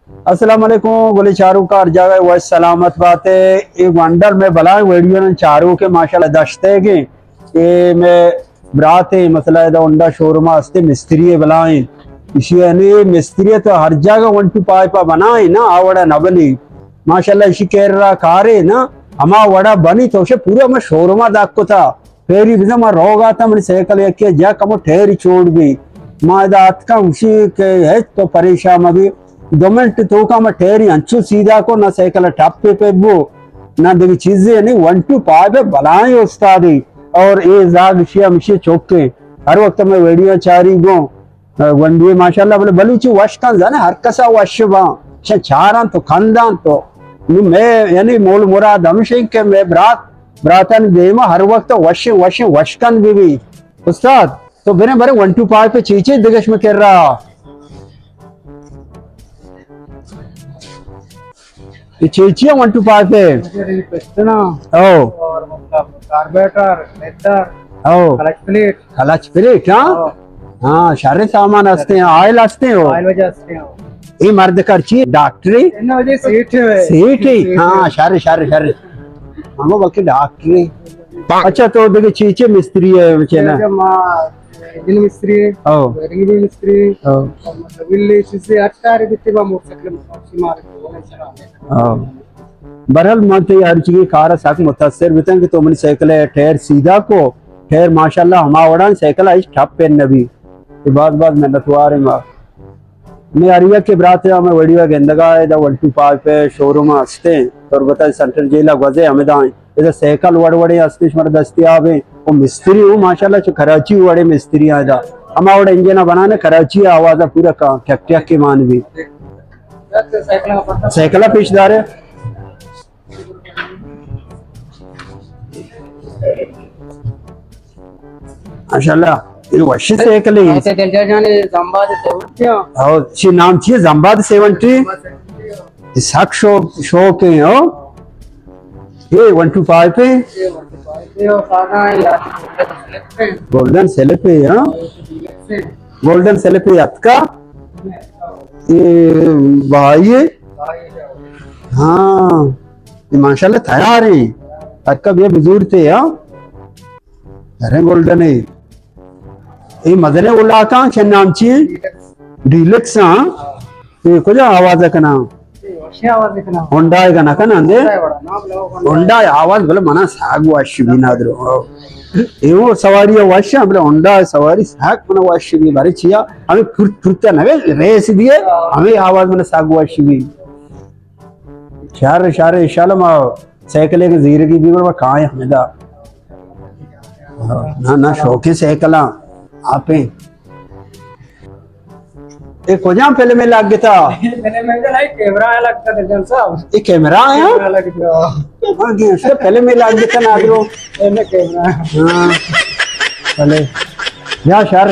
السلام علیکم، گلیں چاروکاں ہر جاگہ وش سلامت باتے۔ اے گونڈل مئے بلائیں ویڈیو نن چاروکیں ماشاءاللہ دشتیگیں۔ اے مئے براتے، مسئلہ ادا ہونڈا شوروما ہستے، مستری بلائیں۔ ایشی یعنی مستری تو ہر جاگہ ون ٹو پائپا بنائیں نا، آ وڑا نہ بنی۔ ماشاءاللہ ایشی کیرا کارے نا، ہما وڑا بنی تو شے پورا ما شوروما داکتا۔ پیری بزاں ما روگ ءَ اتاں، منی سائیکل یکے ءَ جا کمو ٹائر چوڑ بی۔ ما ادا اتکاں، گوشی کہ ہچ تو پریشان مبی، دو منٹ توکا ما ٹائر انچو سیدھا کو، نہ سائیکل ٹپ پہ بو، نہ دگہ چیزے، یعنی ون ٹو فائیو بلائیں استادی۔ اور اے زاگ شی ہمشی چوکے، ہر وقت میں ویڈیو چاری گوں۔ گونڈی ماشاءاللہ، بلے بلوچی وش کن زانے، ہر کسا وش باں، چہ چاران تو کندان تو۔ نو میں یعنی مول مراد ہمشیں کہ میں برات، براتانی دیما ہر وقت وش، وش، وش کن بی بی۔ استاد، تو بریں بریں ون ٹو فائیو پہ چیچے دگش میں کر رہا۔ یہ چیچی ہے ون ٹو فائیو پہ؟ پسٹنا۔ او۔ اور مطلب کاربیٹر، میٹر، او۔ Clutch plate. کلچ پلیٹ، ہاں؟ ہاں۔ ہاں، شر سامان ہستے ہیں، آئل ہستے ہو۔ آئل وجہ ہستے ہو۔ یہ مرد کر چی ڈاکٹری؟ انہاں وجہ سیٹ ہے۔ سیٹ ہے؟ سیٹ ہے۔ ہاں، شر، شر، شر۔ ہم بلکہ ڈاکٹری۔ اچھا، تو دیکھے چی چی مستری ہے، بچے نا؟ اچھا، ما انجن مستری ہے، او۔ وائرنگ بھی مستری ہے، او۔ اور مطلب ویلڈ چیزیں ہر کار بیتے با موٹر سائیکل مستری مارے۔ ہاں۔ بہرحال، من تئی ہر چیزی کار سک متاثر بیتاں کہ تو منی سائیکل ءِ ٹائر سیدھا کو، ٹائر ماشاءاللہ ہما وڑان سائیکل ءَ ہچ ٹپ پہ نہ بی۔ اے باز باز منتوار ایں ما۔ میں ہر یک کہ برات ہمیں ویڈیو گندگا ہے، دا ون ٹو فائیو پہ شوروم ہستے، تربت سینٹر جیل گوزے ہمیں دا ادا سائیکل وڑ وڑے ہستے شمار دستیاب ہیں۔ او مستری ہوں ماشاءاللہ چو کراچی وڑے مستری ہیں ادا۔ ہما وڑے انجن بنانے کراچی آواز پورا کا ٹک ٹک کے مان بھی۔ سائیکل پیش دارے۔ ماشاءاللہ، یہ وش سائیکل ہے۔ ایسے دلجا جانے زمباد سیونٹی۔ او، چی نام چی ہے؟ زمباد سیونٹی۔ یہ سک شو، شوق ہے، ہو؟ یہ ون ٹو فائیو پہ؟ گولڈن سیلف پہ، ہاں؟ گولڈن سیلف پہ اتکا؟ یہ بھائی ہے؟ ہاں، یہ ماشاءاللہ تیار ہیں۔ اتکا بیا بزور تھے، ہاں؟ ارے گولڈن ہے۔ یہ مزنے اولاکاں چہ نام چی؟ ڈیلکس، ہاں؟ اے کجا آواز کنا؟ ہونڈا ءِ گنا کنا دے؟ ہونڈا ءِ آواز بلے منا ساگ وش بی نادرو۔ اے وہ سواری وش، بلے ہونڈا ءِ سواری ساگ منا وش بی۔ بارے چیا؟ ہمیں پھرت پھرتا نہ ریس دیے، ہمیں آواز منا ساگ وش بی۔ شہر، شہر، انشاءاللہ ما سائیکل ایک زیرگی بی، بلے کائیں ہمیں دا۔ نہ، نہ، شوقی سائیکلاں آپیں۔ اے کجام فلم ءَ لگ گتا؟ فلم ءَ نہیں، کیمرہ ءَ لگتا دلجان صاحب۔ اے کیمرہ ہے؟ کیمرہ لگتا۔ ہاں، گیشتر فلم ءَ لگ گتا نادرو۔ اے نہ کیمرہ۔ ہاں۔ بلے۔ یا شر۔